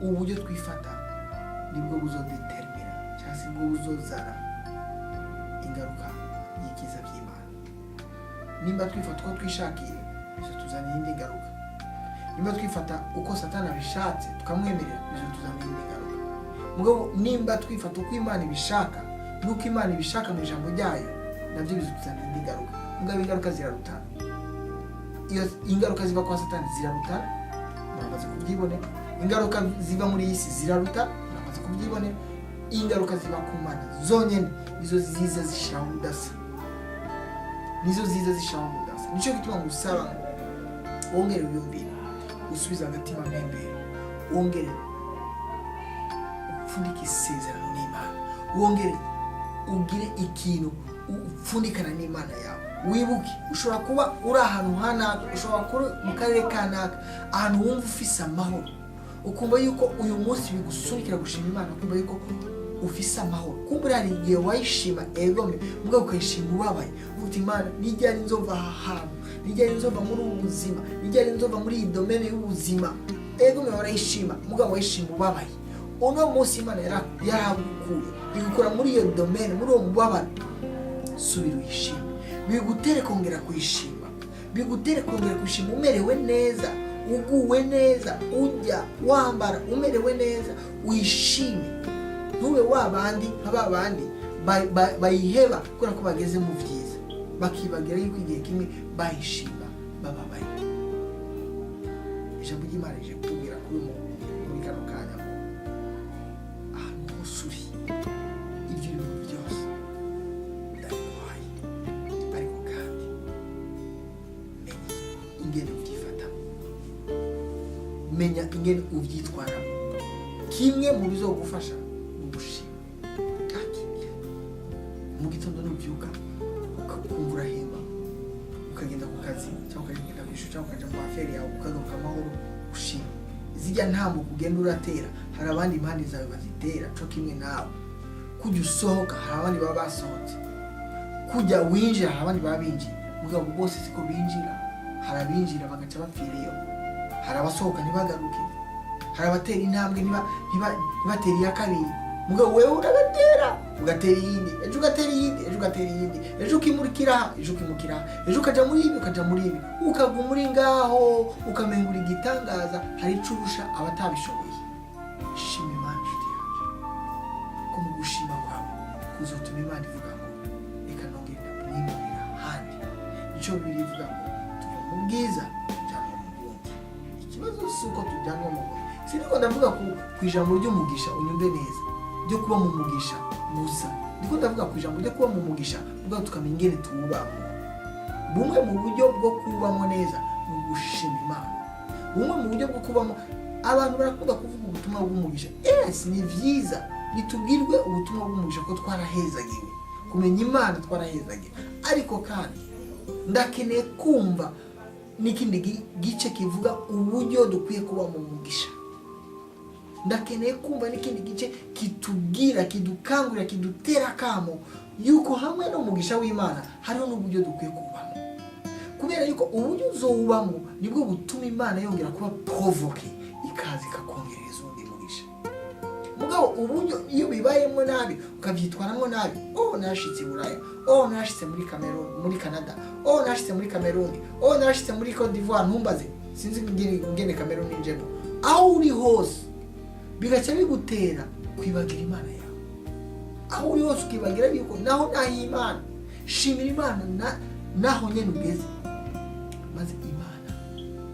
Uburyo twifata nibwo buzodetermina cyangwa se nibwo buzozana ingaruka y'ibyiza by'Imana. Nimba twifata uko twishakiye, bizotuzanira indi ngaruka. Nimba twifata uko Satani abishatse, tukamwemerera, bizotuzanira indi ngaruka. Mugabo nimba twifata uko Imana ibishaka, n'uko Imana ibishaka mu ijambo ryayo, nabyo bizotuzanira indi ngaruka. Mugabo ingaruka zirarutana. Iyo ingaruka ziva kwa Satani zirarutana, muramaze kubyibonera. Ingaruka ziva muri iyi si ziraruta, muramaze kubyibonera. Ingaruka ziva ku Mana zonyine nizo ziza zishiraho ubudasa, nizo ziza zishiraho ubudasa. Nicyo gituma ngusaba ngo wongere wiyumvire, usubize agatima mpembero, wongere upfundike isezerano n'Imana, wongere ugire ikintu upfundikana n'Imana yawe. Wibuke, ushobora kuba uri ahantu hanaka, ushobora kuba uri mu karere kanaka, ahantu wumva ufise amahoro, ukumva yuko uyu munsi bigusunikira gushima Imana, ukumva yuko ufise amahoro. Kumbura hari igihe wayishima, egome, mugabo ukayishima ubabaye, uvuga uti: "Imana, nijyari nzova aha hantu? Nijyari nzova muri ubu buzima? Nijyari nzova muri iyi domaine y'ubuzima?" Egome, warayishima, mugabo wayishima ubabaye. Uno munsi Imana yaragukuye, igukura muri iyo domaine, muri uwo mubabaro. Subira uyishime, bigutere kongera kuyishima, bigutere kongera kuyishima umerewe neza, uguwe neza, ujya wambara umerewe neza. Wishime, ntube wa bandi nka ba bandi bayiheba kubera ko bageze mu byiza, bakibagira yuko igihe kimwe bayishima bababaye. Ijambo ry'Imana rije kutubwira kuri muri kano kanya ngo ahantu hose uri, ibyo urimo byose ndabiguhaye, ariko kandi menya ingene ubyifatamo, menya ingene ubyitwaramo. Kimwe mu bizogufasha ni ugushima. Nta kindi. Mu gitondo nubyuka, ukumva urahemba, ukagenda ku kazi cyangwa ukagenda ku ishuri cyangwa ukajya mu affaires yawe, ukagaruka amahoro, ushima. Zijya ntambuko ugenda uratera, hari abandi impande zawe bazitera co kimwe nawe. Kujya usohoka, hari abandi baba basohotse. Kujya winjira, hari abandi baba binjiye. Mugabo bose siko binjira. Hari abinjira bagaca bapfiriyo, hari abasohoka ntibagaruke, hari abatera intambwe ntibatere iya kabiri. Mugabo wewe uragatera, ugatera iyindi, ejo ugatera iyindi, ejo ugatera iyindi, ejo ukimurikira aha, ejo ukimukira aha, ejo ukaja muri ibi, ukaja muri ibi, ukaguma uri ngaho, ukamengura igitangaza. Hari ico urusha abatabishoboye. Shima Imana, inshuti yacu, ko mu gushima kwawe kuzotuma Imana ivuga ngo: "Reka nongere ndamwimurira ahandi." Nico Bibiliya ivuga ngo tuva mu bwiza tujyanwa mu bundi. Ikibazo si uko tujyanwa mu bundi. Siniko ndavuga ku ijambo ry'umugisha, unyumve neza, ryo kuba mu mugisha gusa. Ndiko ndavuga ku ijambo ryo kuba mu mugisha, ubwo tukamenya ingene tuwubamo. Bumwe mu buryo bwo kubamo neza ni ugushima Imana. Bumwe mu buryo bwo kubamo, abantu barakunda kuvuga ubutumwa bw'umugisha. Yes, ni byiza, nitubwirwe ubutumwa bw'umugisha ko twarahezagiwe kumenya Imana, twarahezagiwe. Ariko kandi ndakeneye kumva n'ikindi gice kivuga uburyo dukwiye kuba mu mugisha. Ndakeneye kumva n'ikindi gice kitubwira, kidukangurira, kidutera akamo yuko hamwe n'umugisha w'Imana hariho n'uburyo dukwiye kubamo, kubera yuko uburyo uzowubamo nibwo butuma Imana yongera kuba provoquée, ikaza ikakongereza undi mugisha. Mugabo uburyo iyo bibayemo nabi, ukabyitwaramo nabi: "Oh, narashitse i Buraya. Oh, narashitse muri Cameroon, muri Canada. Oh, narashitse muri Cameroon. Oh, narashitse muri Cote d'Ivoire." Ntumbaze, sinzi ingene Cameroon njemo. Aho uri hose bigaca bigutera kwibagira Imana yawe. Aho uri hose ukibagira yuko naho naho Imana. Shimira Imana naho nyene ugeze, maze Imana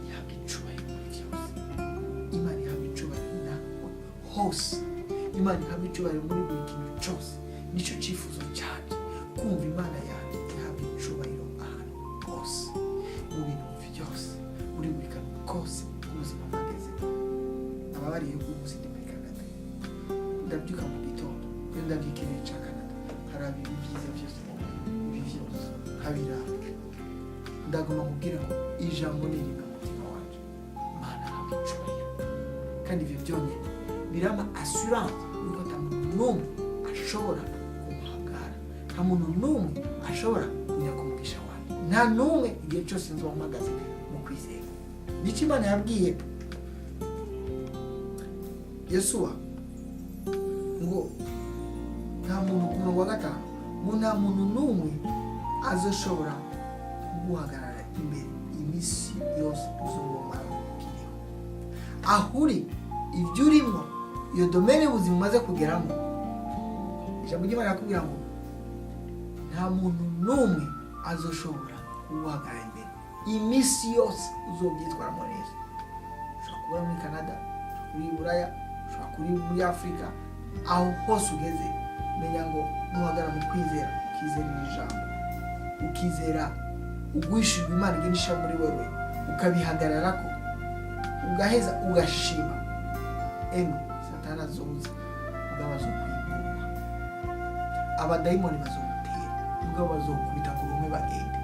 ihabwa icubahiro muri byose. Imana ihabwa icubahiro naho hose. Imana ihabwa icubahiro muri buri kintu cyose. Nicyo cyifuzo cyanje, kumva Imana yanjye ihabwa icubahiro ahantu hose, mu bintu byose, muri buri kantu kose k'ubuzima mpageze. Ababariye ko ubu ndi muri Canada, ndabyuka mu gitondo, iyo ndabye ikirere cya Canada, nkaraba ibi byiza byose, ibi byose nkabiraba, ndagomba kubwira ngo ijambo ni rimwe mu mutima wanje: "Mana, habwa icubahiro." Kandi ibyo byonyine birama assurance yuko ata muntu n'umwe ashobora kumuhangara, nta muntu n'umwe ashobora kunyaka umugisha wanjye, nta n'umwe, igihe cyose nzoba mpagaze mu kwizera. Nicyo Imana yabwiye Yosuwa ngo nta muntu, ku murongo wa 5, ngo nta muntu n'umwe azoshobora kuguhagarara imbere iminsi yose uzobomara ukiriho. Aho uri, ibyo urimo, iyo domaine y'ubuzima umaze kugeramo, ijambo ry'Imana rirakubwira ngo nta muntu n'umwe azoshobora kuguhagarara imbere iminsi yose uzobyitwaramo neza. Ushobora kuba muri Canada, ushobora kuri Buraya, ushobora kuri muri Afurika, aho hose ugeze, menya ngo nuhagarara mu kwizera, ukizera iri jambo, ukizera ugwishijwe Imana igenda ishyira muri wewe, ukabihagararako, ugaheza ugashima, emwe, Satani azoza, mugabo azokwiguma, abadayimoni bazogutera, mugabo bazokubita ku ruhome bagende.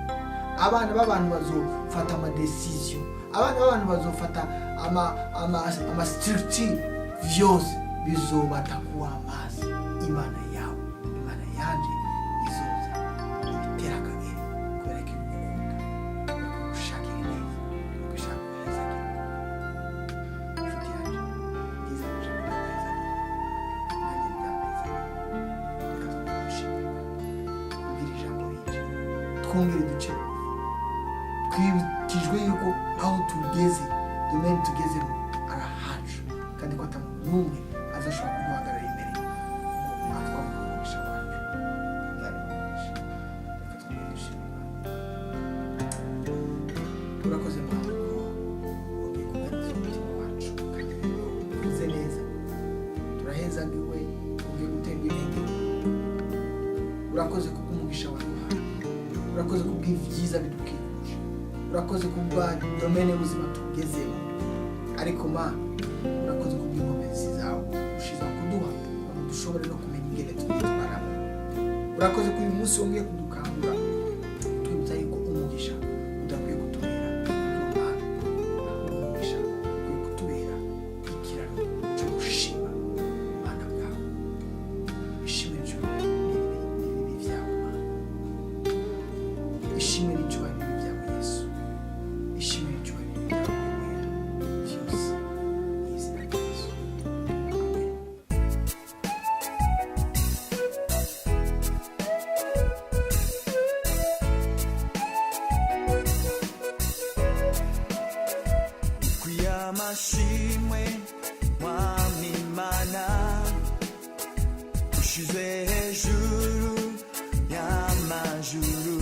Abana b'abantu bazofata ama décisions, abana b'abantu bazofata ama structure, vyose bizobata kuwa amazi. Imana yawe, Imana yanje izoza ibitera akagere, kubera ko igukunda, kubera ko igushakira neza, kubera ko ishaka guhezagira. Inshuti yanje, byiza ijambo ryaguhezagira, nanjye ryamuhezagira. Reka twongere dushimire Imana kubwira ijambo rije, twongere duce bugufi. Twibukijwe yuko aho tugeze, domaine tugezemo, arahacu, kandi ko ata muntu n'umwe azashobora kuduhagarara imbere ngo atwambure umugisha wacu. Imana ibahe. Reka twongere dushime Imana. Urakoze Mana ko wongeye kuganiriza umutima wacu, kandi rero uvuze neza, turahezagiwe, wongeye guterwa intege. Urakoze kubw'umugisha waduhaye, urakoze kubw'ibyiza bidukikuje, urakoze kubwa domaine y'ubuzima tugezemo. Ariko Mana, urakoze kubw'inkomezi zawe ushiza kuduha kugira ngo dushobore no kumenya ingene tubyitwaramo. Urakoze ko uyu munsi wongeye kudukangura, twibutsa yuko umugisha udakwiye kutubera urumana, ahubwo umugisha ukwiye kutubera ikiraro cyo gushima Imana bwawe. Ishimwe n'icyubahiro n'ibibi byawe Mana, ishimwe n'icyubahiro n'ibibi byawe Yesu, ishimwe n'icyubahiro n'ibibi byawe Wera, byose mu izina rya Yesu, amen. Amashimwe, Mwami Mana, ushize hejuru y'amajuru.